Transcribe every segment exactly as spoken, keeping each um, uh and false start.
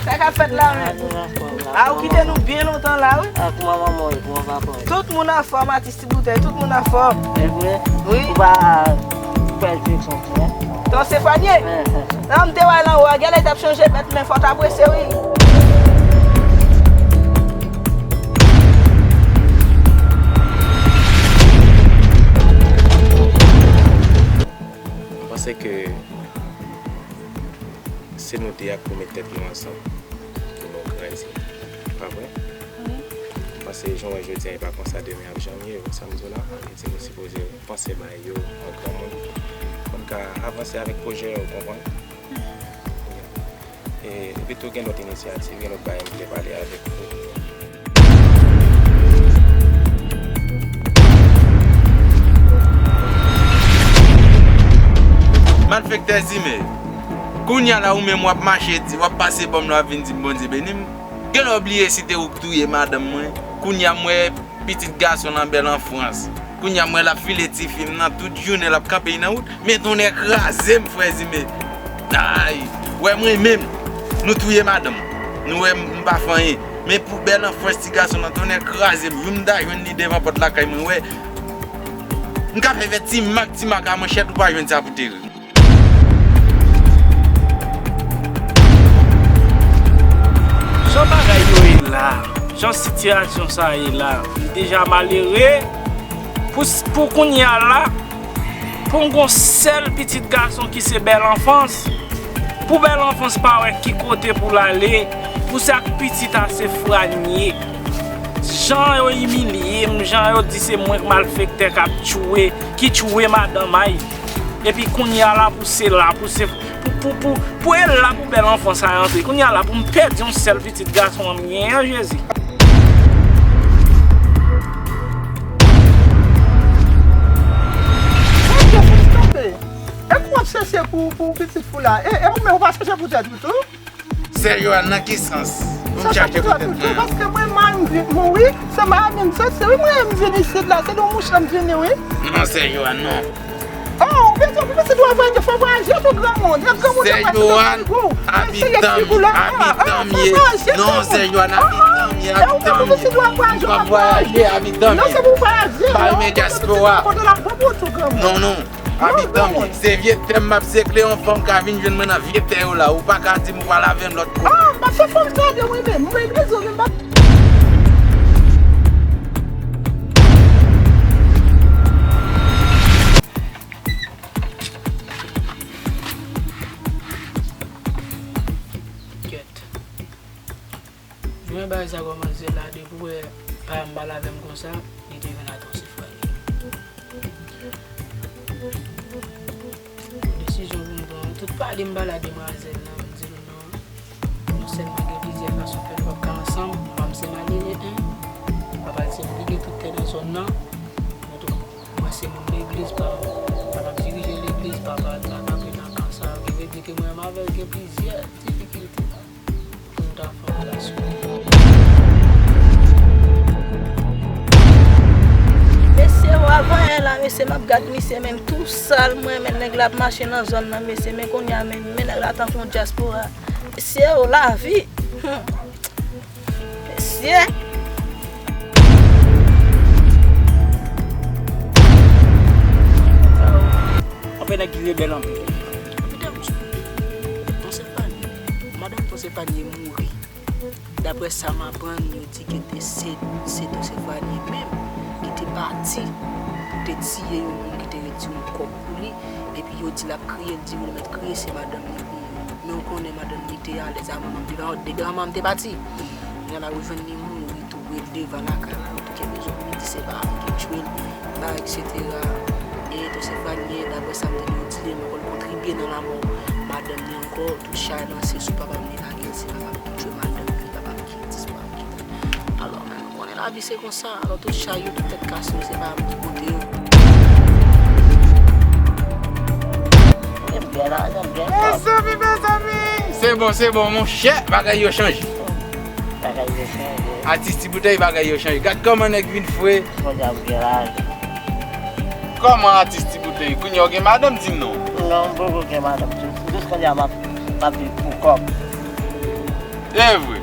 Sa k ap fèt la menm? A, ou kite nou byen lontan la, wi. A, kouman manman w ye? Kouman papa w ye? Tout moun anfòm, atis Ti Boutèy, tout moun anfòm. Se vre? Wi. Ou pa pèdi son frè? Ton Sefanye? Nan, m te wè l anwo a, genlè l t ap chanje mèt, men fò w ta prese, wi. M panse ke se nou de a k pou met tèt nou ansanm pou nou kraze. Pa vre? Wi. M panse jan w wè jodi a, e pa konsa demen ap janm ye. Sa m di w la, sa vle di nou sipoze panse bagay yo an granmoun pou n ka avanse avèk pwojè yo, w konprann? E, epi tou gen lòt inisyativ, gen lòt bagay m vle pale avèk ou. Malfektè Zime, kounye a la ou menm w ap mache di, w ap pase bò m la, w ap vin di m Bondye beni m. Genlè w bliye si te ou k touye madanm mwen. Kounye a m wè pitit gason nan bèl anfrans. Kounye a m wè l ap file tifi m nan tout jounen, l ap kanpe nan wout. Men tonnè kraze m, frè Zime. Ay, wè mwen menm, nou touye madanm. Nou wè m, m pa fè anyen. Men pou bèl anfrans ti gason nan, tonnè kraze m. Jou m ta jwenn li devan pòt lakay mwen, wè. M ka fè vè ti mak, ti mak a manchèt, ou pa jwenn sa pou te ri. Jan bagay yo ye la, jan sitiyasyon sa ye la, m deja malere. Pou, pou kounye a la, pou m gon sèl pitit gason ki se bèl anfans, pou bèl anfans pa wè ki kote pou l ale, pou sa k pitit a se fwanye. Jan yo imilye m, jan yo di se mwen k malfektè k ap tchwe, ki tchwe madanm ay. Epi kounye a la pou se la, pou se, pou, pou, pou, pou e la pou bèl anfans a antre. Kounye a la pou m pèdi yon sèl pitit gason an m genyen an, Jezi. Bondye, fòk kanpe. E kou w ap chèche pou, pou pitit fi w la? E, e ou menm ou pa chèche pou tèt ou tou? Sè Johan, nan ki sans pou m chache pou tèt mwen an? Paske mwen mal, m vin mouri, se maladi m soti, wi, mwen menm m vin isit la, se nan mouche m vini, wi. Non, Sè Johan, non. Oh, ou bezwen pou pitit ou a vwayaje, fò vwayaje tou granmoun. Lè granmoun yo vwayaje, se figi w. Sè Johan, abitan m, abitan m ye. Non, Sè Johan, abitan m ye, abitan m ye. M p ap vwayaje, abitan m ye. Non, se pou vwayaje. M pa renmen dyaspora. Kote l ap bon pou ou tou granmoun. Non, non. Abitan m ye. Se vye tè m m ap sekle yon fanm ka vin jwenn mwen nan vye tè yo la. Ou pa ka di m ou pral avè m lòt kote. Ah, m ap fè fanm sa de wi menm. Mwen legliz ou vin bat. Kèt. Mwen bay sa kòmanse la depi w wè pa m pale avè m konsa, li te vin atò se frè li. Desizyon pou m pran, tout pale m pale a demwazèl la, m di l non. Non sèlman gen plizyè fason fè nou p ap ka ansanm, m pa m se malere, en. M pa pral se m ki gen tout tè nan zòn nan. Mwen tou, mwen se moun legliz pa m, pa m ap dirije legliz, pa m pa kanpe nan kan sa, ki vle di ke mwen menm avè l gen plizyè difikilte la. Pou n ta fè yon relasyon. Mesye, w avanyen la, mesye, m ap gad misye, men m tou sal, mwen, men nèg la ap mache nan zòn nan, mesye, men kounye a, men, men nèg la tankou yon dyaspora. Mesye, o lavi. Hmm. Mesye. Anpil nèg ki rebèl anpil. Anpil nèg, Ton Sefani, madanm Ton Sefani mouri. Daprè sa m aprann, yo di ke te se, se Ton Sefani menm ki te pati pou te tiye yon moun ki te retire yon kòb pou li, epi yo di l ap kriye, l di, "Ou mèt kriye, se madanm li pou mouri." Men ou konnen madanm li te alèz, a manman m te pa, depi a manman m te pati. Kounye a la, yo jwenn li mouri tou, prè devan lakay la, yo tou kenbe zòn, yo di se pa a ki tchwe l, etsetera. E Ton Sefani, daprè sa m tande yo di, li menm ankò l kontribye nan lanmò madanm li ankò, tout chay lan se sou papa m li lage l, se papa m ki tchwe madanm li, papa m ki disparèt. Alò, men nou konnen lavi se konsa. Alò, tout chay yo, tout tèt kase yo, se pa m ki pote yo. Mezanmi, mezanmi! Se bon, se bon, monchè, bagay yo chanje. Bagay yo chanje. Atis Ti Boutèy, bagay yo chanje. Gad kòman nèg vin fre. Kounye a m gen lajan. Kòman atis Ti Boutèy? Kounye a w gen madanm, di m non. Non, m poko gen madanm. Jis kounye a m ap, m ap viv pou kò m. E vre.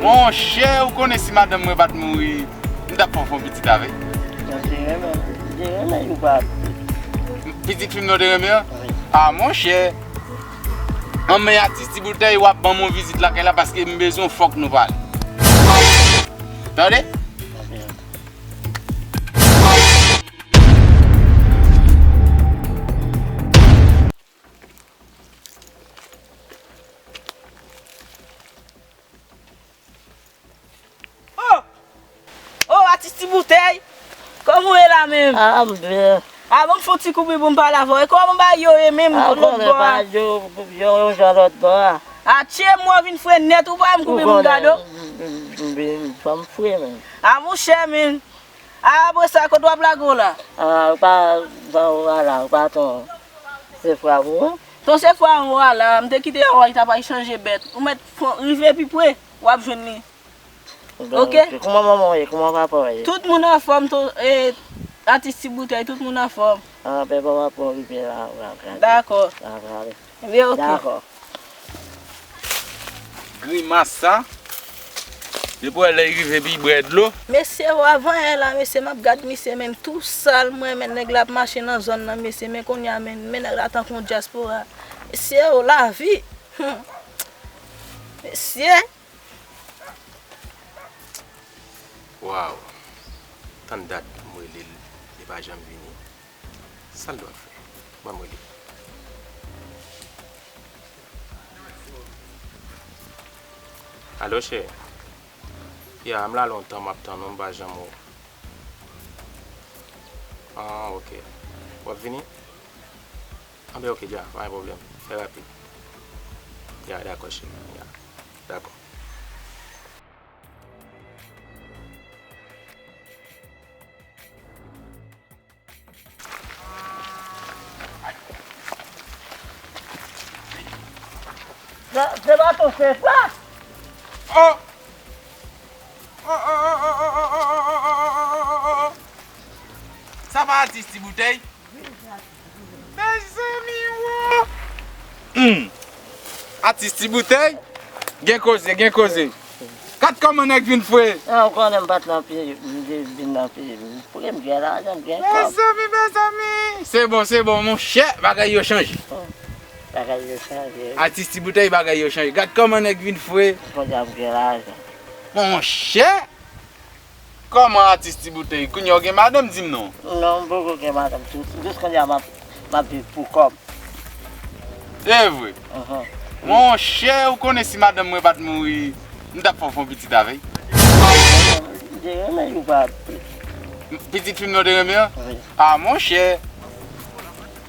Monchè, ou konnen si madanm mwen pa t mouri, m t ap fè w fè yon pitit avè l. Pitit fi m nan w te renmen an? A, monchè. Anben, atis Ti Boutèy, w ap ban m yon vizit lakay la paske m bezwen w, fòk nou pale. Tande? Oh! Oh, atis Ti Boutèy! Kòman w ye la menm? Ah, m byen. Ah, ban m fè yon ti kouri pou m pale avè w. E kòman bagay yo ye menm lòt bò a? Ah, ou konnen bagay yo, yo, yo jan lòt bò a. Ah, tchè, m wè w vin fre nèt, ou pa wè m kouri pou m gade w? M, m, m, m, m, m fre menm. Ah, monchè, menm. Ah, apre sa, kote w ap lage w la? Ah, ou pa, ba, ou ala, ou pa ton se fwa pou ou? Ton se fwa ou ala, m te kite w, li t ap al chanje bèt. Ou mèt fon, rive pi pre, w ap jwenn li. Ok? Kòman manman w ye? Kòman papa w ye? Tout moun anfòm, to, e, atis Ti Boutèy, tout moun anfòm. Ah, ben, papa pou w rive la, w ap gade. Dakò. Dakò, ale. Ebyen, ok. Dakò. Grimas sa. Depi w wè lè l rive, epi l bwè dlo. Mesye, o, avan yè la, mesye, m ap gad misye, men m tou sal, mwen, men nèg la ap mache nan zòn nan, mesye, men kounye a, men, men nèg la tankou yon dyaspora. Mesye, o, lavi. Hmm. Mesye. Waw. Tann dat m rele l, li pa janm vini. Sa l dwe ap fè? Ban m rele. Alo, cheri. Ya, m la lontan m ap tann ou, m pa janm wè w. Ah, ok. W ap vini? Anben, ok, dja, pa gen pwoblèm. Fè rapid. Ya, dakò, cheri. Ya, dakò. Se, se baton se sa? Oh! Oh, oh, oh. Sa pa atis Ti Boutèy? Mezanmi, wo! Hmm. Atis Ti Boutèy? Gen koze, gen koze. Gad kòman nèg vin fre. Ah, ou konnen m pa t nan peyi, m te vin nan peyi m. Pou m gen lajan, m gen kòb. Mezanmi, mezanmi. Se bon, se bon, monchè, bagay yo chanje. Hmm. Bagay yo chanje. Atis Ti Boutèy, bagay yo chanje. Gad kòman nèg vin fre. Kounye a m gen lajan. Monchè! Kòman atis Ti Boutèy? Kounye a w gen madanm, di m non. Non, m poko gen madanm. Jis, jis kounye a m ap, m ap viv pou kò m. E vre? Mhm. Monchè, ou konnen si madanm mwen pa t mouri, m t ap fè w fè yon pitit avè l. M te renmen li ou pa. Pitit fi m nan w te renmen an? Wi. A, monchè.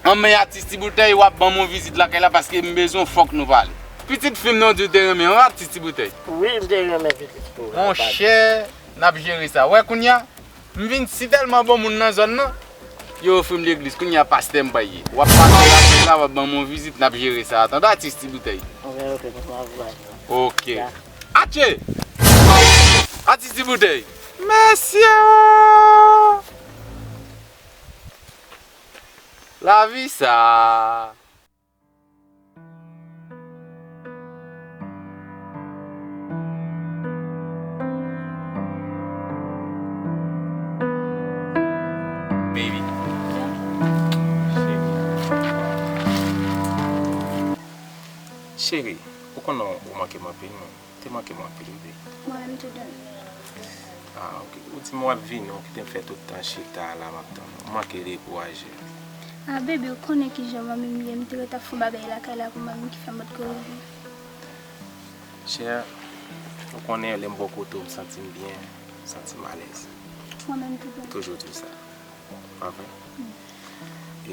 Anben, atis Ti Boutèy, w ap ban m yon vizit lakay la paske m bezwen w, fòk nou pale. Pitit fi m nan w di w te renmen an, atis Ti Boutèy? Wi, m te renmen pitit fi w la. Monchè, n ap jere sa. Wè kounye a, m vin si tèlman bon moun nan zòn nan, yo ofri m legliz. Kounye a, pastè m pral ye. W ap pase lakay la, w ap ban m yon vizit, n ap jere sa. Tande, atis Ti Boutèy? Ok, ok, m ap vin. Ok. Atche! Atis Ti Boutèy. Mesye o! Lavi sa. Baby. Cheri. Cheri, ou konnen ou manke m anpil, non. Te manke m anpil, wi. Mwen menm tou, Don. Ah, ok. Ou di m w ap vini, ou kite m fè tout tan chita la, m ap tann ou. M manke dekouraje. Ah, baby, ou konnen kijan manmi m ye, m te ret ap fè yon bagay lakay la pou manmi m ki fè m pa t ko rive. Chè, ou konnen lè m bò kote w, m santi m byen, m santi m alèz. Mwen menm tou, Don. Toujou di w sa. Pa vre? Mm. E,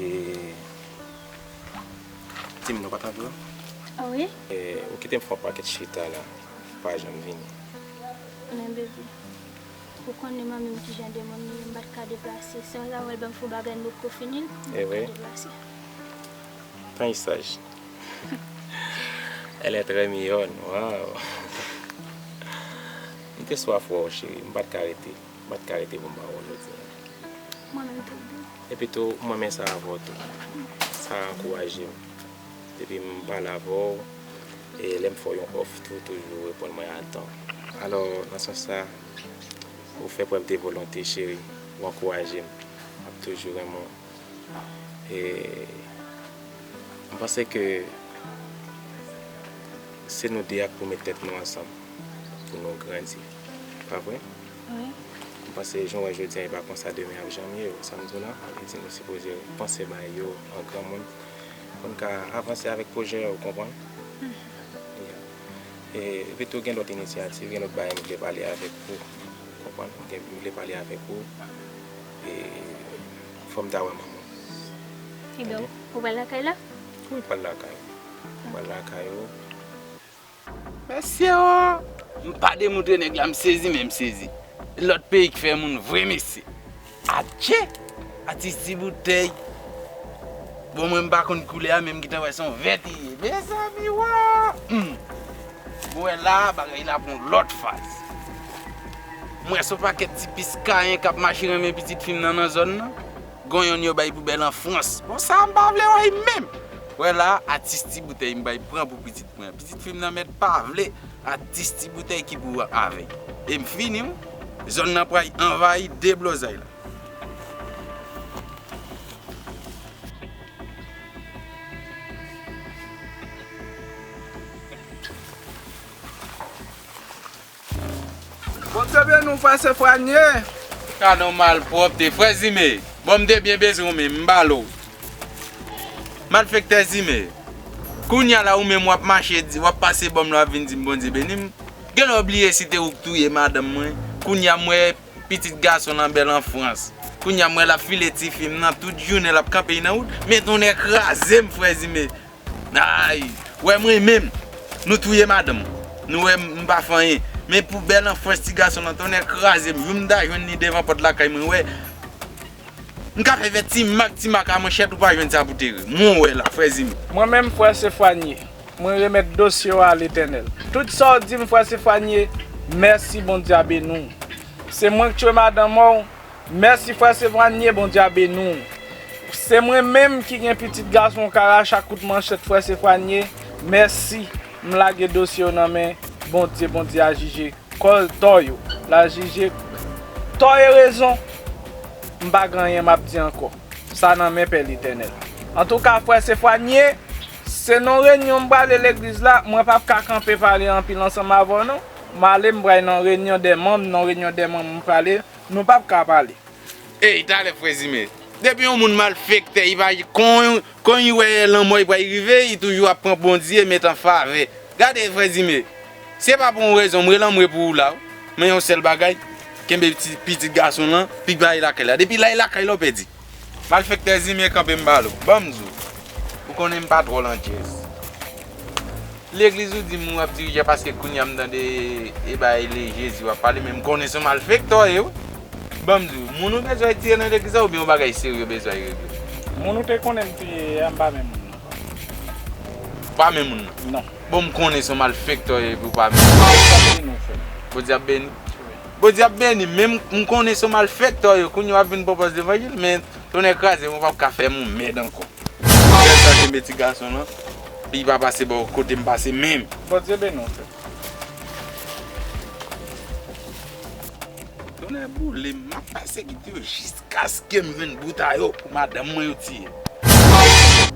di m non, pa t anvi w? Ah wi? E, ou kite m fè yon pakèt chita la, ou pa janm vini. Men baby, ou konnen manmi m kijan de moun li ye, m pa t ka deplase. San sa wè l ban m fè yon bagay m poko fini l, m pa t ka deplase. Tan saj. Elle est très mignonne, waw. M te swaf wè w, cheri, m pa t ka rete. M pa t ka rete pou m pa wè w jodi a. Mwen menm tou, Don. Epi tou, mwen renmen sa avè w tou. Sa ankouraje m. Depi m pale avè w, E lè m fè w yon òf tou, toujou reponn mwen a tan. Alò, nan sans sa, ou fè prèv de volonte, cheri. Ou ankouraje m. M ap toujou renmen w. E m panse ke se nou de a k pou met tèt nou ansanm pou nou grandi. Pa vre? Wi. M panse jan w wè jodi a, e pa konsa demen ap janm ye. Sa m di w la, sa vle di nou sipoze panse bagay yo an granmoun pou n ka avanse avèk pwojè yo, ou konprann? Yeah. E, epi tou, gen lòt inisyativ, gen lòt bagay m vle pale avèk ou. Konprann? Gen, m vle pale avèk ou. E, fò m ta wè manman. Ebyen, ou pral lakay la? Wi, m pral lakay. M pral lakay ou. Mesye o! M pa demoutre nèg la, m sezi, men m sezi. Lòt peyi k fè moun vre, mesye. Adje! Atis Ti Boutèy. Bon, mwen m pa konn koulè a, men m gentan wè se yon vèt li ye. Mezanmi, wa! Hmm. Bon, wè la, bagay la pran lòt faz. M wè se yon pakèt ti pis kayen k ap mache renmen pitit fi m nan, nan zòn nan. Gon yonn yo bay pou Bèl Anfrans. Bon, sa a m pa vle wè l menm. Wè la, atis Ti Boutèy m bay pran pou pitit mwen. Pitit fi m nan mèt pa vle atis Ti Boutèy ki pou avè l. E m fini, wi. Zòn nan pral anvayi deblozay la. Bondye beni w, frè Sefwanye. Gadon malpwòpte, frè Zime. Bon, m te byen bezwen w, men m balo. Malfektè Zime. Kounya la, ou menm w ap mache, di, w ap pase bò m la, w ap vin di m Bondye beni m. Genlè w bliye si te ou k touye madanm mwen. Kounya m wè pitit gason lan Bèl Anfrans. Kounya m wè l ap file tifi m nan tout jounen, l ap kanpe nan wout. Men tonnè kraze m, frè Zime. Ay, wè mwen menm, nou touye madanm. Nou wè m pa fè anyen. Men pou Bèl Anfrans ti gason lan, tonnè kraze m. Jou m ta jwenn li devan pòt lakay mwen, wè. M ka fè, fè ti mak, ti mak a manchèt, ou pa jwenn sa pou tere. Mwen wè la, frè Zime. Mwen menm, frè Sefwanye, mwen remèt dosye w a Letènèl. Tout sa w di m, frè Sefwanye, mèsi, Bondye a beni w. Se mwen k tchwe madanm w, mèsi, frè Sefwanye, Bondye a beni w. Se mwen menm ki gen pitit gason w ka rache ak kout manchèt, frè Sefwanye, mèsi, m lage dosye w nan men Bondye, Bondye a jije kò tò yo, l a jije tò e rezon, m pa gen anyen m ap di ankò. Sa nan men Pè Letènèl. Antouka, frè Sefwanye, se nan reyinyon m prale legliz la, mwen p ap ka kanpe pale anpil ansanm avè w non. M ale, m pral nan reyinyon dè manm, nan reyinyon dè manm m prale, nou p ap ka pale. Ey, talè, frè Zime. Depi yon moun malfektè, li pa, kon, kon li wè lanmò li pral rive, li toujou ap pran Bondye met an favè. Gade, frè Zime. Se pa pou yon rezon, m rele anmwe pou ou la, wi. Men yon sèl bagay, kenbe ti, pitit gason lan, pi bay lakay la. Depi l ay lakay la, w pèdi. Malfektè Zime, kanpe m balo. Ban m di w. Ou konnen m pa twò landjèz. Legliz ou di m w ap dirije a paske kounya m tande e bay le Jezi w ap pale, men m konnen se yon malfektè w ye wi. Ban m di w, moun ou bezwen retire nan legliz la oubyen yon bagay serye w bezwen regle? Moun ou te konnen m te ye a, m pa menm moun nan. Ou pa menm moun nan? Non. Bon, m konnen se yon malfektè w ye epi w pa menm moun nan. Bondye ap beni w, frè m. Bondye ap beni w? Wi. Bondye ap beni m, men m, m konnen se yon malfektè w ye, kounya w ap vin pran pòz levanjil, men tonnè kraze m, ou p ap ka fè m yon mèd ankò. Frè sa kenbe ti gason lan, li pa pase bò kote m pase menm. Bondye beni w, frè. Tonnè boule m, m ap pèsekite yo jiskaske m jwenn bout a yo pou madanm mwen yo tiye.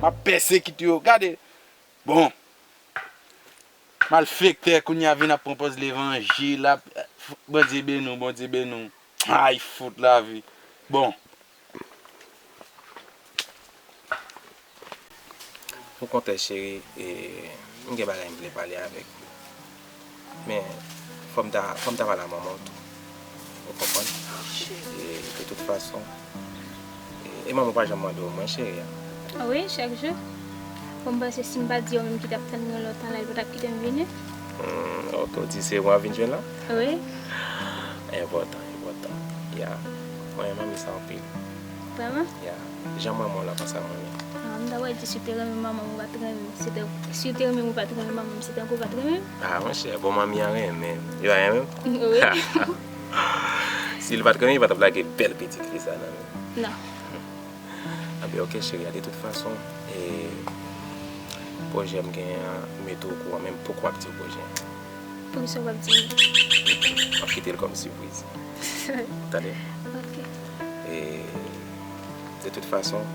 M ap pèsekite yo, gade. Bon. Malfektè, kounya vin ap pran pòz levanjil, ap, Bondye beni w, Bondye beni w. Ay, fout lavi. Bon. Okontrè, cheri, e, m gen bagay m vle pale avèk ou. Men, fò m ta, fò m ta pale a manman w tou. Ou konprann? E, de tout fason, e, e manman w pa janm mande w mwen, cheri a. Wi, chak jou. Bon, m panse si m pa di yo menm ki t ap tann mwen lontan la, li pa t ap kite m vini. Hmm, ok, ou di se ou a vin jwenn la? Wi. Enpòtan, enpòtan. Ya. Mwen renmen manmi sa anpil. Vrèman? Ya. Jan manman w la konsa mwen ye. Ah, m ta wè di si w te renmen manman m, ou pa t renmen m. Si te, si w te renmen m, ou pa t renmen manman m, se tankou ou pa t renmen m. Ah, monchè, bon, manmi an renmen m. Li pa renmen m? Wi. Si li pa t renmen m, li pa t ap lage bèl pitit fi sa nan men m. Non. Anben, ok, cheri a, de tout fason, e, Pwojè m genyen an, m mete w okouran, men m poko ap di w pwojè an. Poukisa w p ap di m? M ap kite l kòm sipriz. Tande. Ok. E, de tout fason,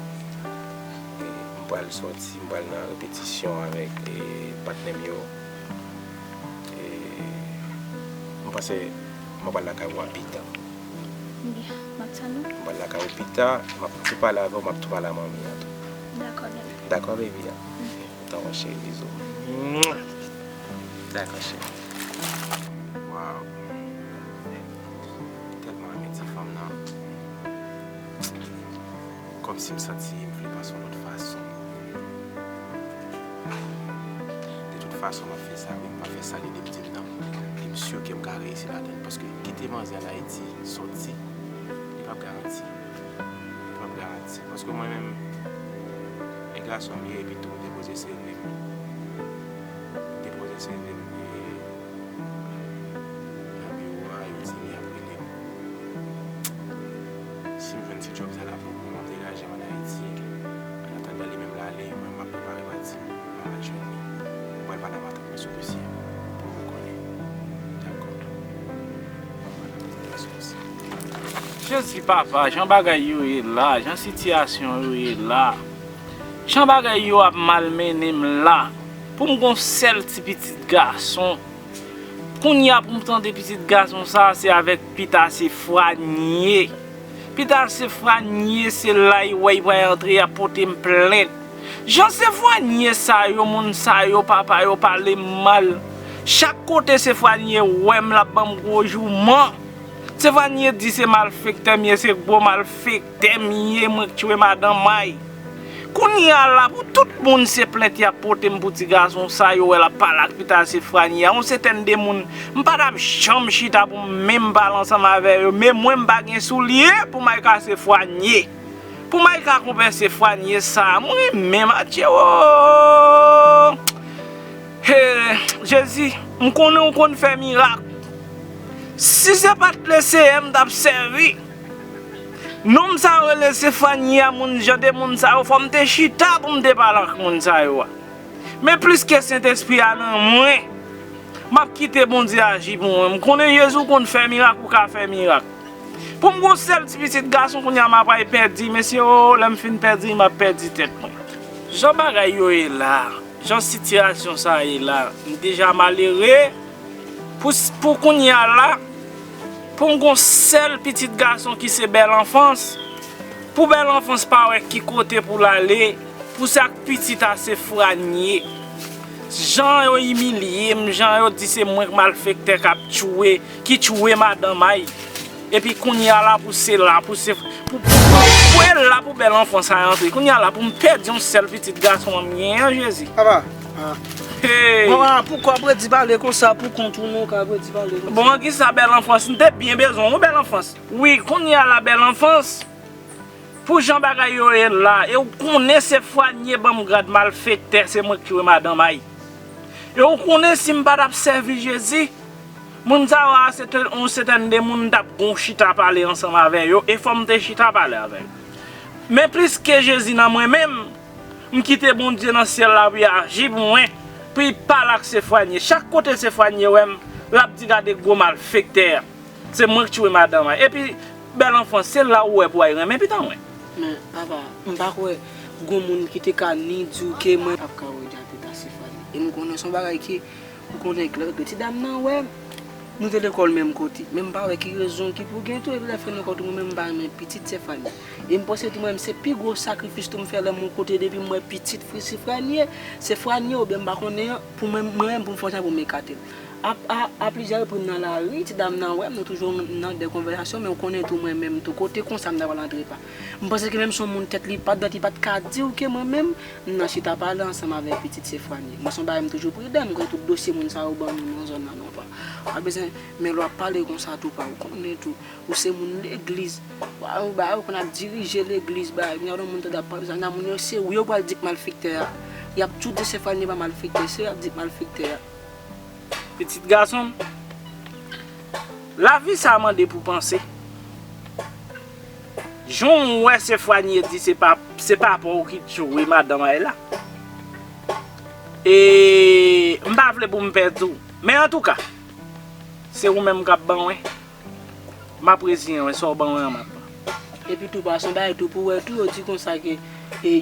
e, m pral sòti, m pral nan repetisyon avèk, e, patnè m yo. E, m panse m ap pral lakay ou a pita. Byen, m ap tann ou. M pral lakay ou pita, m ap tou pale avè w, m ap tou pale a manmi an tou. Dakò, bebe. Dakò, baby an? Tanpri cheri, bizou. Dakò, cheri. Waw. M tèlman renmen ti fanm nan. Kòmsi m santi m vle panse yon lòt fason. De tout fason, m ap fè sa, wi. M ap fè sa lide m di m nan. E m si ke m ka reyisi ladan l. Paske kite manzè ann Ayiti, sòti, li p ap garanti. Li p ap garanti. Paske mwen menm, e gason m ye, epi tou, m depoze seve m. M depoze seve m, e, nan biwo a, yo di m y ap rele m. Si m jwenn ti djòb sa la pou mwen, m ap degaje m ann Ayiti. Annatandan li menm l ale, mwen, m ap prepare pati m, m al jwenn li. M pral pale a matant mwen sou dosye a pou mwen konnen. Dakò. M ap pale a matant mwen sou dosye a. Jezi papa, jan bagay yo ye la, jan sitiyasyon yo ye la, jan bagay yo ap malmennen m la, pou m gon sèl ti pitit gason. Kounye a pou m tande pitit gason sa, se avèk Pita Sefwanye. Pita Sefwanye, se la y wè y pral antre, y ap pote m plent. Jan Sefwanye sa yo, moun sa yo, papa yo pale m mal. Chak kote Sefwanye wè m, l ap ban m gwo jouman. Sefwanye di se malfektè m ye, se gwo malfektè m ye, mwen k tchwe madanm ay. Kounye a la, pou tout moun se plent y ap pote m pou ti gason sa, yo wè l ap pale ak Pita Sefwanye a. Yon sètèn de moun, m pa t ap janm chita pou m menm pale ansanm avè yo. Men mwen, m pa gen soulye pou m al kase Sefwanye. Pou m al ka konpè Sefwanye sa, mwen menm, adje o! He, Jezi, m konnen w konn fè mirak. Si se pa t le Seyè m t ap sèvi, nonm sa yo rele Sefwanye a, moun jan de moun sa yo, fò m te chita pou m te pale ak moun sa yo a. Men plis ke Sentespri a nan mwen, m ap kite Bondye aji pou mwen. M konnen Jezi w konn fè mirak, ou ka fè mirak. Pou m gon sèl ti pitit gason, kounye a m ap al pèdi, mesye o, lè m fin pèdi, m ap pèdi tèt mwen. Jan bagay yo ye la, jan sitiyasyon sa ye la, m deja malere. Pou, pou kounye a la, pou m gon sèl pitit gason ki se Bèl Anfans, pou Bèl Anfans pa wè ki kote pou l ale, pou se ak pitit a Sefwanye. Jan yo imilye m, jan yo di se mwen k malfektè k ap tchwe, ki tchwe madanm ay. Epi kounye a la pou se la, pou se, pou, pou, pou, pou e la pou Bèl Anfans sa rantre. Kounye a la pou m pèdi yon sèl pitit gason an m genyen an, Jezi. Papa, ah. Hey! Bon, ah, poukò w ap redi pale konsa pou kont ou non, w ka redi pale konsa. Bon, an ki sa Bèl Anfans? M te byen bezwen w, Bèl Anfans. Wi, kounye a la Bèl Anfans. Pou jan bagay yo ye la, e w konnen Sefwanye ban m grad malfektè, se mwen k tchwe madanm ay. E w konnen si m pa t ap sèvi Jezi, moun sa yo a se te, yon sètèn de moun m t ap gon chita pale ansanm avè yo, e fò m te chita pale avè yo. Men plis ke Jezi nan mwen menm, m kite Bondye nan syèl la pou y aji pou mwen, pou y pale ak Sefwanye. Chak kote Sefwanye wè m, l ap di gade gwo malfektè a. Se mwen k tchwe madanm ay. Epi, Bèl Anfans, se la ou wè pou ay renmen pita mwen. Men, papa, m pa kwè gon moun ki te ka ni di w ke mwen p ap ka wè Djapita Sefwani. E m konnen se yon bagay ke ou konnen klè ke ti dam nan wè m. Nou te lekòl menm kote. Men m pa wè ki rezon ki pou gen tou, epi lè fè nou kòt mwen menm m pa renmen pitit Sefwani. E m panse tou mwen menm se pi gwo sakrifis tou m fè lè m yon kote depi m wè pitit Sefwani, Sefwani oubyen m pa konnen an, pou mwen, mwen menm pou m fè yon jan pou m ekate l. A, a, a plizyè repriz nan lari, ti dam nan wè m, nou toujou nan de konvèsasyon, men w konnen tou mwen menm tou, kote konsa m ta pral antre pa. M panse ke menm si yon moun tèt li pa dwat, li pa t ka di w ke mwen menm, m nan chita pale ansanm avèk pitit Sefwani. Mwen se yon bagay m toujou pridan, m konnen tout dosye moun sa yo ban nou nan zòn nan, non pa. W pa bezwen, men lè w ap pale konsa tou pa, w konnen tou, ou se moun legliz. Ou, ou, ou konn ap dirije legliz, bagay, kounye a lè yon moun tande ap pale sa, nan moun yo se wi yo pral di k malfektè a. Y ap toujou di Sefwani pa malfektè, se yo ap di k malfektè a. Pitit gason m, lavi sa mande pou panse. Jan w wè Sefwani di se pa, se papa w ki tchwe madanm ay la. E m pa vle pou m pèdi w. Men antouka, se ou menm k ap ban mwen. M ap reziyen w, sa w ban mwen an m ap pran. Epi tou, pa se yon bagay tou pou wè tou, yo di konsa ke, e,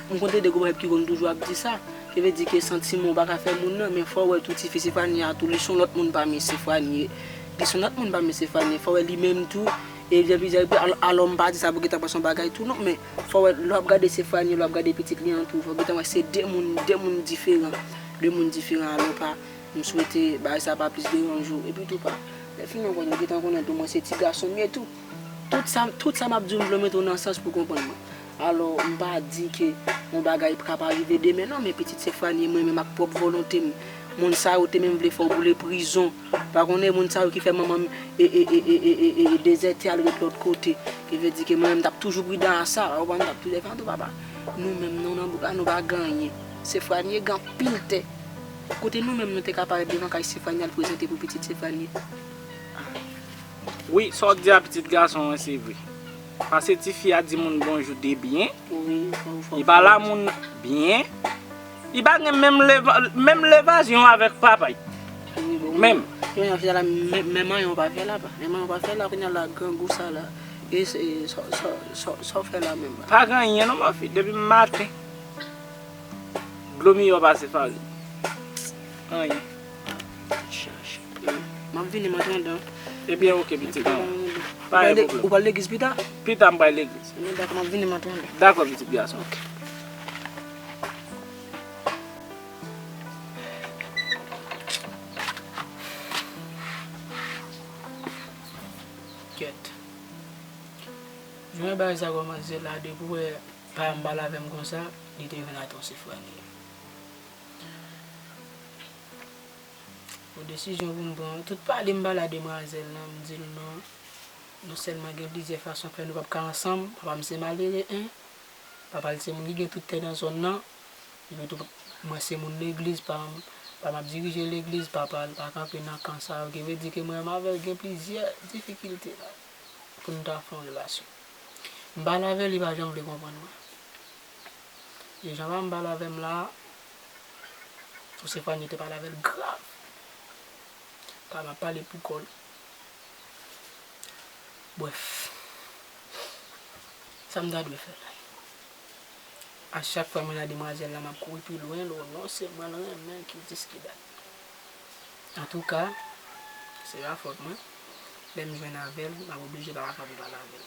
m konn tande gwo pèp ki konn toujou ap di sa. Ki vle di ke santiman w pa ka fè moun nan, men fò w wè tou tifi Sefani a tou, li se yon lòt moun pami Sefani. Li se yon lòt moun pami Sefani. Fò w wè li menm tou, e jan plizyè, epi al-, alò m pa di sa pou gentan pase yon bagay tou non, men fò w wè lè w ap gade Sefani, lè w ap gade pitit li an tou, fò w gentan wè se de moun, de moun diferan. De moun diferan, alò pa, m swete bagay sa pa plis deranje w. Epi tou pa, lè fini ankò, nou gentan konnen tou mwen se ti gason m ye tou. Tout sa, tout sa m ap di w, m vle w mete w nan sans pou w konprann mwen. Alò, m pa di ke yon bagay pa ka pa rive demen non, men pitit Sefani, mwen menm ak pwòp volonte m, moun sa yo te menm vle fè w boule prizon. Pa konnen moun sa yo ki fè manman m e, e, e, e, e, e, e dezète al ret lòt kote. Ki vle di ke mwen menm m t ap toujou pridan a sa, ou konprann, m t ap toujou fè an tou papa. Nou menm nou nan bouk la, nou pa gen anyen. Sefani gen anpil tè. Kote nou menm nou te ka parèt devan kay Sefani al prezante pou pitit Sefani? Wi, sa w di a pitit gason an se vre. Pase tifi a di moun bonjou de byen. Wi, fò, fò, li pale a moun byen. Li pa gen menm leva-, menm levasyon avèk papa l. Wi, bon, menm. Kounye a, fè la, menm, menm anyen w pa fè la, pa. Menm anyen w pa fè la, kounye a la, grangou sa la. E se, sa, sa, sa, sa w fè la menm la? Pa gen anyen non, mòfi, depi maten. Dlo miyò pase farin. Anyen. Chache. M ap vini, m antandan. Ebyen, oke, pitit mwen. Pa gen pwoblèm. Ou pral legliz pita? Pita, m pral legliz. Ebyen, dakò, m ap vini, m antandan. Dakò, pitit gason. Oke. Kèt. Jan bagay sa kòmanse la, depi w wè pa m pale avè m konsa, li te vin atò Sefani. Bon, desizyon pou m pran, tout pale m pale a demwazèl lan, m di l non. Non sèlman gen plizyè fason k fè nou p ap ka ansanm, papa m se malere, en. Papa l se moun ki gen tout tè nan zòn nan. Epi tou, mwen se moun legliz, pa m, pa m ap dirije legliz, papa l pa kanpe nan kan sa yo. Ki vle di ke mwen menm avè l gen plizyè difikilte la pou n ta fè yon relasyon. M pale avè l, li pa janm vle konprann mwen. E jan pa m pale avè m la, ou se fwa nou te pale avè l grav. Ka m ap pale pou kò l. Brèf, sa m ta dwe fè la? A chak fwa mwen a demwazèl la, m ap kouri pi lwen, lwen, non, se mwen l renmen ki dis ki dat. Antouka, se pa fòt mwen. Lè m jwenn avè l, m ap oblije pa ka kanpe pale avè l.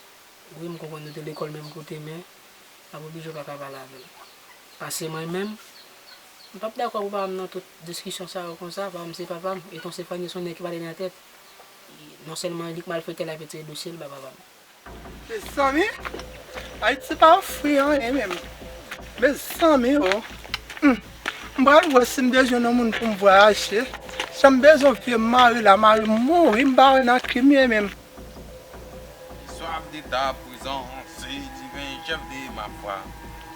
Wi, m konprann nou te lekòl menm kote, men m ap oblije pa ka pale avè l. Pase mwen menm, m p ap dakò pou papa m nan tout diskisyon sa yo konsa, papa m se papa m, e ton Sefani se yon nèg ki pa te nan tèt. Non sèlman li k malfektè, l ap retire dosye l ba papa m. Mezanmi, Ayiti pa ofri anyen menm. Mezanmi o. Hmm. M pral wè si m bezwen yon moun pou m vwayaje. Jan m bezwen vye mari la, mari m mouri, m pa wè nan ki m ye menm. Soif de ta présence, divin chef de ma foi.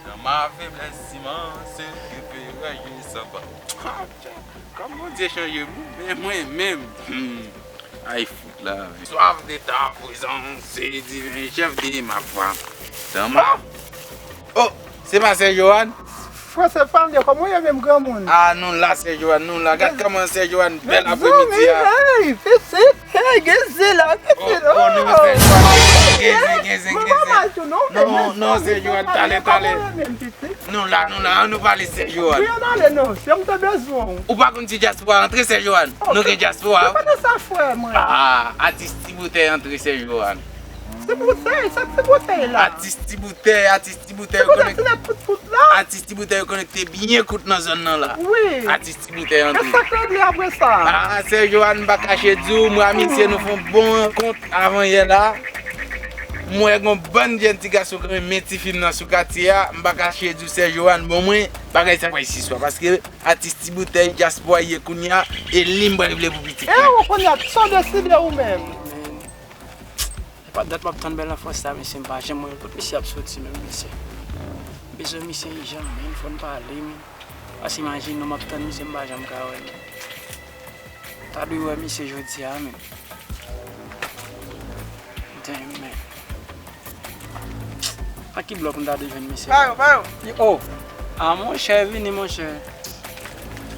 Dans ma faiblesse immense, que ferai-je sans toi? Ah, tcha, kòm Bondye chanje moun, men mwen menm. Hmm. Ay, fout la. Soif de ta présence, divin chef de ma foi. Dans ma... Oh, se pa Sè Johan? Frè Sefani, kòman w ye menm granmoun? Ah, nou la, Sè Johan, nou la. Gad kòman Sè Johan bèl apremidi a. Mezanmi, hey, pitit, hey, gen zen la, pitit. Oh, oh, non, Sè Johan. Gen zen, gen zen, gen zen. Non, non, Sè Johan, talè, talè. Nou la, nou la, ann nou pale Sè Johan. Wi, ann ale non, se m te bezwen w. Ou pa konn si dyaspora antre, Sè Johan? Nou gen dyaspora. Ou konnen sa, frè mwen. Ah, atis ti boutèy antre, Sè Johan. Ti boutèy, sa ti boutèy la? Atis ti boutèy, atis ti boutèy, yo konekte. Ti boutèy, ti nèg kout kout la? Atis ti boutèy, yo konekte byen kout nan zòn nan la. Wi. Atis ti boutèy antre. E sa k regle apre sa? Ah, Sè Johan, m pa kache di w, mwen a misye, nou fè yon bon rankont avan yè la. M wè gon bann jèn ti gason k renmen ti fim nan sou katye a. M pa kache di w, Sè Johan, bon, mwen, bagay sa pral siswa, paske atis ti boutèy, dyaspora ye kounye a, e li m pral vle pou pitit mwen. E ou kounye a, sa w deside ou menm? E pa dat m ap tann bèl anfans la, mesye, m pa janm wè kot misye ap soti menm, mesye. M bezwen misye ijan, men, fò n pale, men. Paske imajine non, m ap tann misye, m pa janm ka wè l. Ta dwe wè misye jodi a, men. Damn, man. A ki blòk m ta dwe jwenn misye? Pa yo, pa yo. Oh! Ah, monchè, vini, monchè.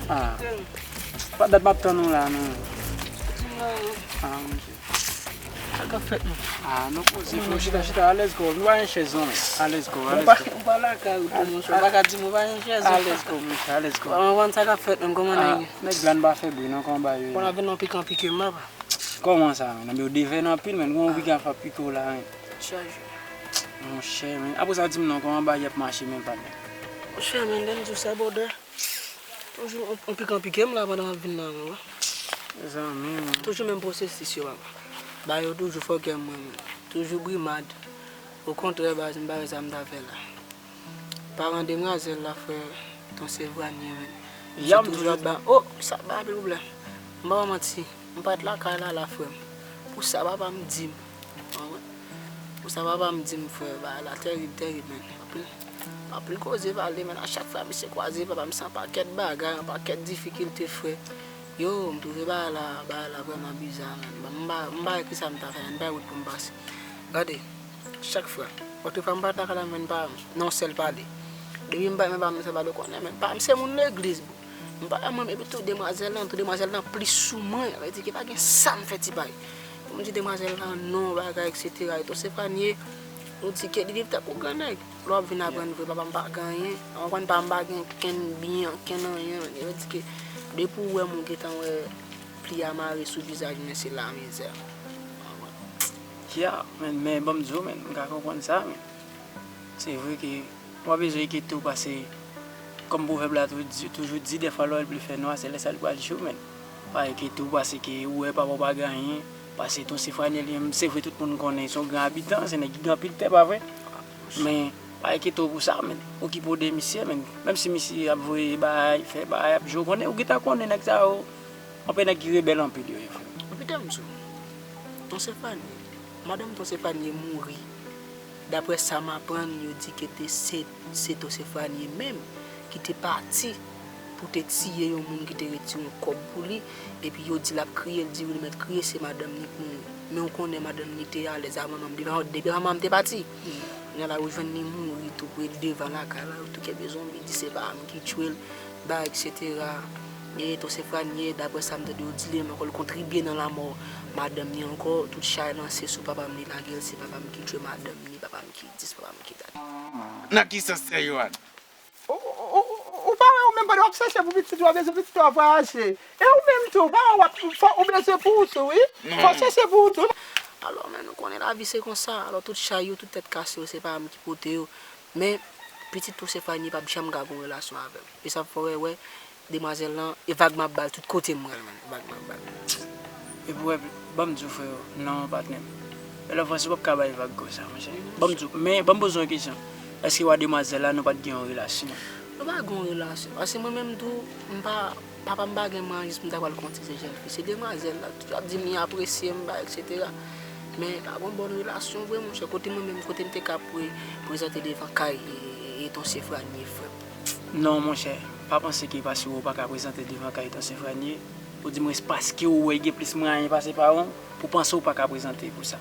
Ah, pa dat m ap tann ou la, non. Ah, monchè. Sa k ap fèt, non? Ah, nou poze, frè, chita, chita, alèz, go. Nou pa gen chèz, non. Alèz, go, alèz, go. Ou pa lakay ou tou, monchè. Ou pa ka di m ou pa gen chèz, non. Alèz, go, monchè, alèz, go. Ou konprann sa k ap fèt, non, kòman nèg ye? Nèg la n pa fè bri, non, kòman bagay yo ye? Bon, n ap vin nan pikan pike m, papa. Kòman sa, menn? Yo devèn anpil, menn. Gon pikan ap pike w la, menn. Chaje. Monchè, menn. Apre sa, di m non, kòman bagay ap mache, menn, patnè? Monchè, menn, lè m di w sa, brother. Toujou on, on pikan pike m la pandan m ap vin nan, wi. Mezanmi, menn. Toujou menm pwosesis yo, papa. Bagay yo toujou fòkè mwen, menn. Toujou brimad. Okontrè, baz, m pa wè sa m ta fè la. Paran demwazèl la, frè, Ton Sevran ye, menn. Misye toujou ap ba, oh, sa ba anpil pwoblèm. M pa ba w manti, m pa t lakay la, la, frè m. Pou sa papa m di m, w konprann? Pou sa papa m di m, frè, bagay la tèrib, tèrib, menn. Anpil, anpil koze pale, menn. A chak fwa misye kwaze papa m, se yon pakèt bagay, yon pakèt difikilte, frè. Yo, m twouve bagay la, bagay la vrèman biza, menn. Bon, m pa, m pa wè kisa m ta fè, menn, bay wout pou m pase. Gade, chak fwa. Otrefwa, m pa t lakay la, menn, pa nan yon sèl pale. Depi m pa, menn, pa nan sèl pale, ou konnen, menn, pa, m se moun legliz, bro. M pa, mwen, epi tou demwazèl lan, tou demwazèl lan plis sou mwen. Sa vle di ke pa gen sa m fè ti bay. Pou m di demwazèl lan non, bagay, et cetera. E Ton Sevran ye, nou di ke li viv tankou gran nèg. Lè w ap vin aprann vre, papa m pa gen anyen. Ou konprann, papa m pa gen kenn byen, kenn anyen. Yo di ke depi w wè m, ou gentan wè pli a mare sou vizaj mwen, se lamizè. Ya, men, men ban m di w, men, m ka konprann sa, men. Se vre ke w pa bezwen enkyete w, paske kòm pwovèb la tou di, toujou di, dèfwa lè w wè l pli fè nwa, se lè sa l pral jou, men. Pa enkyete w, paske ou wè papa w pa gen anyen, paske Ton Sefranye li menm, se vre tout moun konnen se yon gran abitan, se nèg ki gen anpil tè, pa vre? Men, pa enkyete w pou sa, men. Okipe w de misye, men. Menm si misye ap voye bagay, fè bagay, ap jwe, ou konnen, ou gentan konnen nèg sa yo, anpil nèg ki rebèl anpil yo ye, frè. Epi tann m di w, Ton Sefranye, madanm Ton Sefranye mouri. Daprè sa m aprann, yo di ke te se, se Ton Sefranye menm ki te pati pou te tiye yon moun ki te retire yon kòb pou li, epi yo di l ap kriye, l di wi, li mèt kriye, se madanm li k mouri. Men ou konnen madanm li te alèz ak manman m depi, depi manman m te pati. Kounye a la, ou jwenn li mouri tou pre devan lakay la, yo tou kenbe zonbi, di se pa m ki tchwe l, bagay, et cetera. E Ton Sefranye, daprè sa m tande yo di li menm ankò, l kontribye nan lanmò madanm li ankò, tout chay lanse sou papa m, li lage l, se papa m ki tchwe madanm li, papa m ki di, se papa m ki dat. Nan ki sans, Sè Yohann? Ou, ou, ou, ou, ou pa wè ou menm pandan w ap chèche pou pitit ou a, bezwen pitit ou a vwayaje. E ou menm tou, ou pa wè w ap, fò ou bezwen pou ou tou, wi. Fò w chèche pou ou tou. Alò, men nou konnen lavi se konsa. Alò, tout chay yo, tout tèt kase yo, se pa m ki pote yo. Men, pitit Ton Sefranye p ap janm ka gen yon relasyon avè m. E sa fè w wè, demwazèl lan, e vag m ap ba l tout kote m pral, menn. Vag m ap ba l. Epi w wè, ban m di w, frè, non, patnè m. Elèv franse, w p ap ka bay vag konsa, monchè. Ban m di w, men, ban m poze w yon kesyon. Èske w ak demwazèl la, nou pa t gen yon relasyon? Nou pa gen yon relasyon. Paske mwen menm tou, m pa, papa m pa gen mwayen jis pou m ta pral konn ti se jèn fi. Se demwazèl la, toujou ap di m li apresye m, bagay, et cetera. Men, pa gen yon bòn relasyon vre, monchè. Kote mwen menm, kote m te ka pre-, prezante devan kay e, e, e Ton Sefranye, frè m? Non, monchè, pa panse ke paske w pa ka prezante devan kay Ton Sefranye, ou di mwens paske w wè gen plis mwayen pase paran w, pou panse w pa ka prezante pou sa.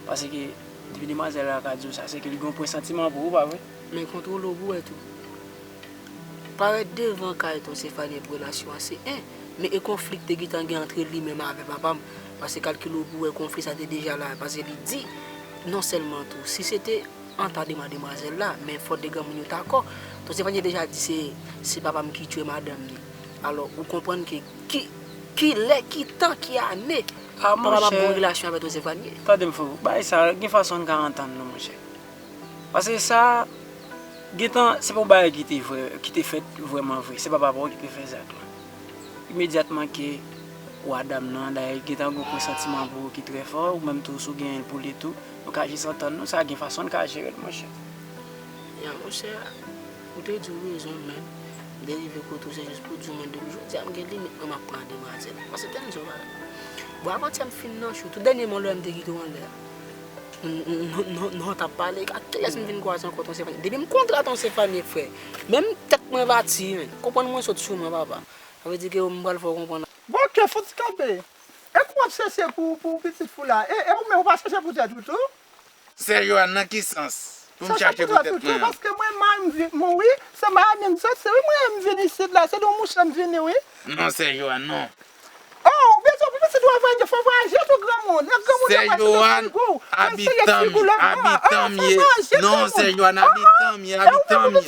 Paske, depi demwazèl la ka di w sa, se ke li gen yon presantiman pou ou, pa vre? Men kontwole w pou wè tou. Parèt devan kay Ton Sefranye pou relasyon an, se en, men e konfli ki te gentan gen antre li menm avè papa m, paske kalkile w pou wè konfli sa te deja la, paske li di, non sèlman tou, si se te an ta deman demwazèl la, men fòt de granmoun yo t akò. Ton Sefranye deja di se, se papa m ki tchwe madanm li. Alò, ou konprann ke ki, ki lè, ki tan, ki ane, papa m ap gen yon relasyon avè Ton Sefranye? Tande m, frè, bagay sa, gen fason n ka antann nou, monchè. Paske sa, gentan, se pa yon bagay ki te vrè, ki te fèt vrèman vre. Se pa papa w ki te fè zak la. Imedyatman ke w a dam nan, dayè, gentan gen yon presantiman pou ou ki trè fò, ou menm tou, si w genyen l pou li tou, nou ka jis antann nou, sa gen fason n ka jere l, monchè. Ya, monchè, ou te di w rezon, men, m te rive kote w, se jis pou di w, men, depi jodi a, m gen limit mwen m ap pran demwazèl. Paske tande m di w bagay. Bon, avantyè m fin nan chou, tou dènyèman lè m te kite w anlè a. Nou, nou, nou, nou, nou t ap pale, ak kilès m vin kwaze ankò, Ton Sefranye? Depi m kontre a Ton Sefranye, frè, menm tèt mwen pati, menn. Konprann mwen sot sou mwen, papa. Sa vle di ke m pral fè w konprann. Bon, oke, fouti kanpe. E kou w ap chèche pou, pou pitit fi w la? E, e ou menm, ou pa chèche pou tèt ou tou? Sè Yohann, nan ki sans? Pou m chache pou tèt mwen an. Paske mwen, mari m vi-, mouri, se Miami m sot, se wi mwen m vin isit la, se nan mouche m vini, wi. Non, sè Johan, non. Oh, ou bezwen pou pitit ou a vwayaje, fò vwayaje tou granmoun. Lè granmoun nan pase nan figi w, pral sere figi w lòt bò. Abitan m ye. Non, sè Johan, abitan m ye, abitan m ye. M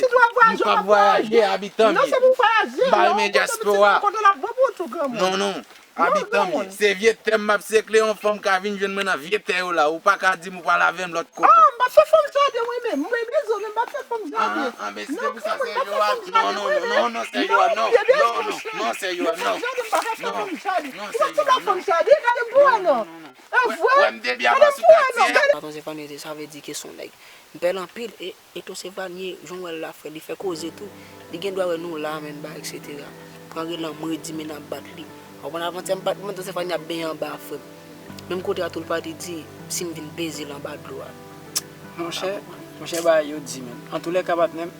p ap vwayaje, abitan m ye. Non, se pou vwayaje. M pa renmen dyaspora. Kote l ap bon pou ou tou granmoun. Non, non. Abitan m ye. Se vye tè m m ap sekle, yon fanm ka vin jwenn mwen nan vye tè yo la. Ou pa ka di m ou pral avè m lòt kote. Ah, m ap fè fanm jaden mwen menm. Mwen dezole, m ap fè fanm jaden. Ah, ah, men si se pou sa, sè Johan. Non, non, non, non, non, sè Johan, non. Non, non, non, sè Johan, non. Non, non, non, sè Johan, non. Ou pa fè fanm jaden. Ou pa fè fanm jaden, gade pou wè non. E vre. Wè m depi avan sou katye. Paton Zefani, sa vle di ke se yon nèg. M pè l anpil e E Ton Sevanie, jan w wè l la, frè, li fè koze tou. Li gen dwa wè nou la, menm bagay, etsetera. Pran rele an mwen, di men n ap bat li. W konprann, avantyè m bat li, mwen, Ton Sevanie ap benyen anba, frè. Menm kote a tou, l pati di, si m vin peze l anba dlo a. Monchè, monchè, bagay yo di, menm. Antoulèka, patnè m,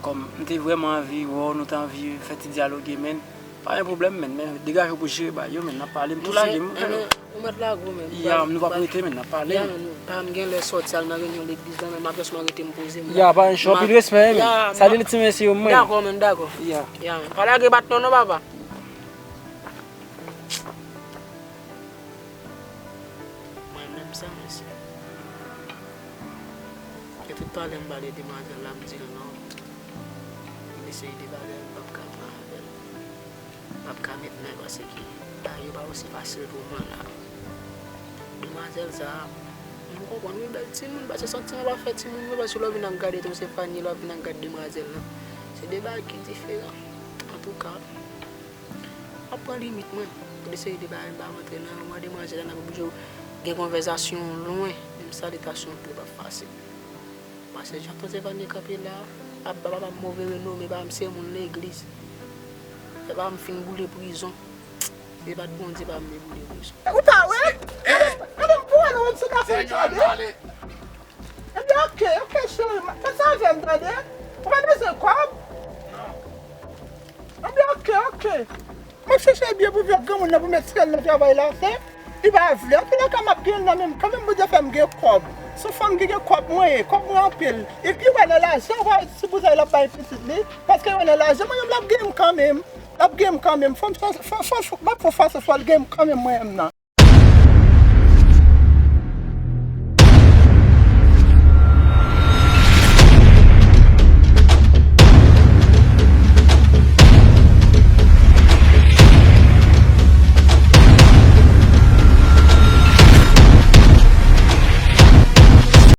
kòm m te vrèman anvi wè w, nou te anvi fè ti dyaloge, menm. Pa gen pwoblèm, menm. Men degaje w pou jere bagay yo, menm. N ap pale, m tou lage, m. Ou mèt lage w, men. Ya, nou p ap rete, men, n ap pale. Ya, men, nou pa m gen lè sòti al nan reyinyon legliz la, men m ap jis rete m poze m la. Ya, pa anpil respè, men. Salye ti mesye yo, mwen. Dakò, men, dakò. Ya. Ya, men. Pa lage bat non, non, papa. Mwen menm sa, mesye. E tout talè m pale demwazèl la, m di l non. M eseye de bagay, m p ap ka pran avè l. M p ap ka met men paske bagay yo pa osi fasil pou mwen la. Demwazèl sa a, m konprann wi, bèl timoun, paske se yon timoun w ap fè timoun yo, paske lè w vin ap gade Ton Sevanie, lè w vin ap gade demwazèl lan, se de bagay ki diferan. Antouka, m ap pran limit mwen. Pou de seri de bagay m pa rantre nan yo, mwen demwazèl la n ap oblije gen konvèsasyon lwen, menm salitasyon tou pa fasil. Paske jan Ton Sevanie kanpe la, ap ba papa m move renome, papa m se moun legliz. Lè papa m fin boule prizon, se pa t Bondye papa m te boule prizon. Ou ta wè? Gade, gade m pou wè nan yon ti kafe tande. Ebyen, oke, oke, cheri, fè sa avè m, tande. Ou pa bezwen kòb? Ebyen, oke, oke. M ap chèche byen pou vye granmoun nan pou m retire l nan travay la, se, li pa vle. Anpil lè ka m ap gen l nan men m kanmenm, Bondye fè m gen kòb. Se yon fanm ki gen kòb mwen ye, kòb mwen anpil. Epi wè nan lajan, wè si bouzay l ap bay pitit li, paske wè nan lajan, mwen menm l ap gen m kanmenm. L ap gen m kanmenm. Fò m fò, fò, fò, m ap fè fòse, fò l gen m kanmenm mwen menm nan.